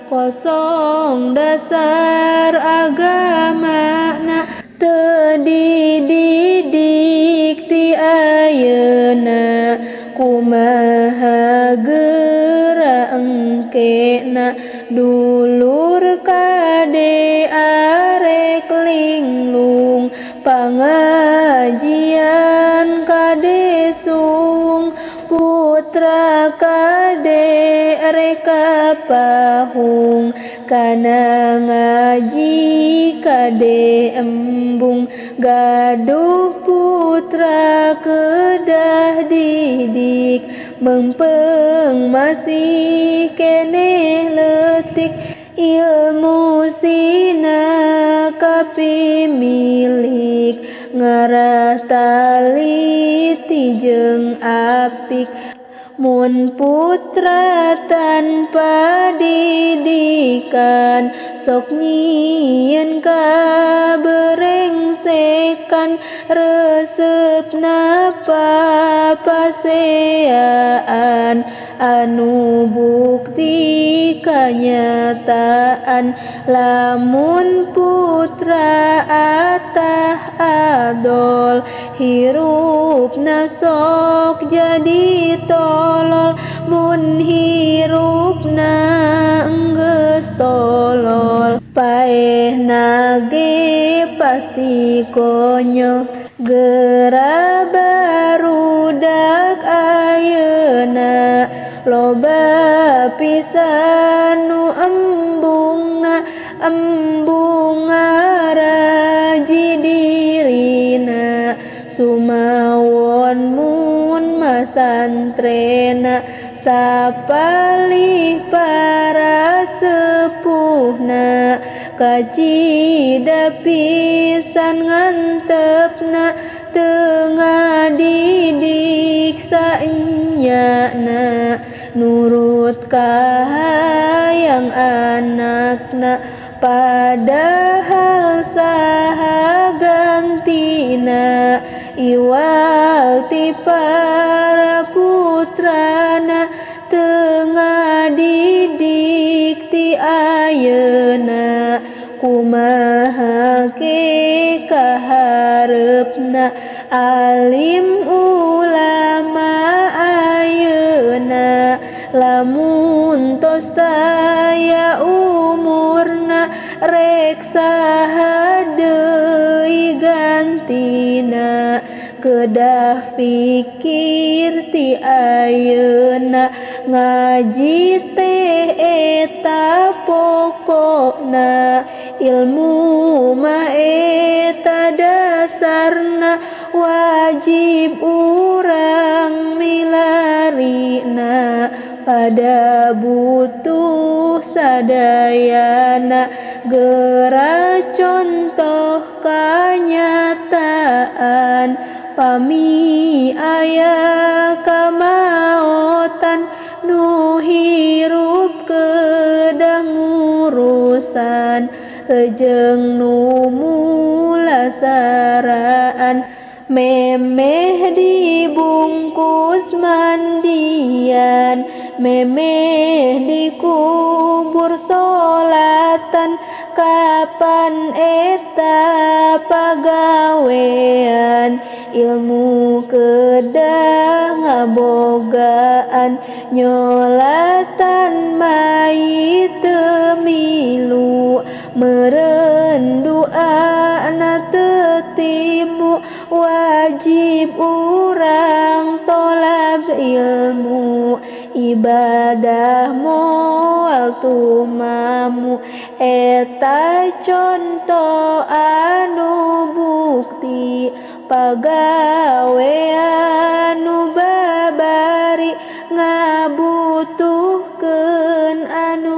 Kosong dasar agamana teu dididik ti ayeuna kumaha geura engkena dulur kade arek linglung pangajian kade suung putra kade reka pahung kana ngaji kade embung gaduh putra kedah didik mempeng masih keneh leutik ilmu sina kapimilik ngarah taliti jeung apik mun putra tanpa didikan sok nyieun kaberengsekan resep napa paseaan anu bukti kanyataan lamun putra atah adol hirupna sok jadi tolol mun hirupna enggeus tolol paehna ge pasti konyol geura barudak ayeuna loba pisan nu embungna embung ngaraji dirina sumawon mun masantrena sapalih para sepuhna kacida pisan ngantepna teu ngadidik saenyana nurut kahayang anakna padahal saha gantina iwal ti para putrana teu ngadidik ti ayeuna kumaha ke kahareupna alim ulama ayeuna lamun tos taya umurna rek saha deui gantina kedah pikir ti ayeuna ngaji teh eta pokokna ilmu mah eta dasarna wajib urang milarina pada butuh sadayana geura contoh kanyataan pami aya kamaotan nu hirup kedah ngurusan rejeng nu mulasaraan memeh dibungkus mandian memeh dikubur solatan kapan eta pagawean ilmu kedah ngabogaan nyolatan mayit teu milu meureun duana teu timu wajib urang tolab ilmu ibadah moal tumamu eta conto anu bukti pagawean nu babari ngabutuhkeun anu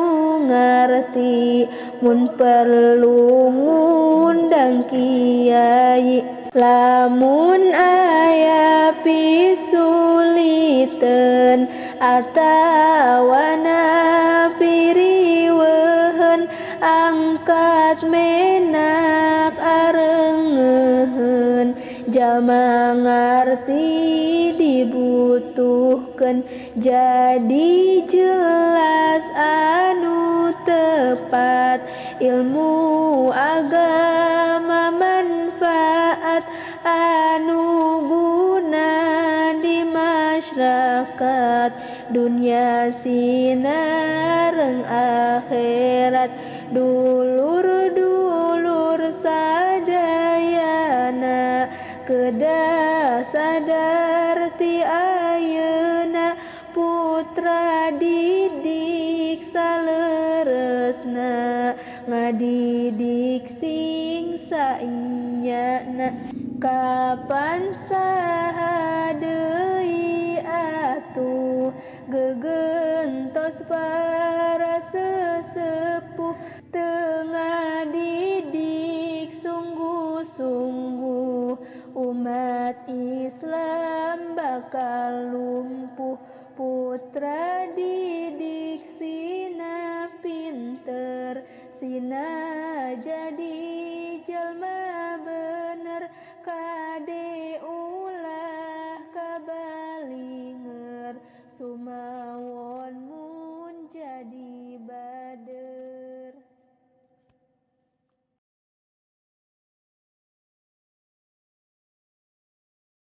ngarti mun perlu ngundang kiai lamun aya pisuliteun atawana piriweuheun angkat menak arengeuheun jalma ngarti dibutuhkeun. Ditutuhkeun jadi jelas anu tepat, ilmu agama manfaat anu guna di masyarakat, dunia sinareng akhirat. Dulur-dulur sadayana kedah sadar ti ayeuna, putra didik saleresna ngadidik sing saenyana. Kapan saha deui atuh gegentos para sesepuh, teu ngadidik sungguh-sungguh umat Islam bakal lumpuh. Putra didik sina pinter, sina jadi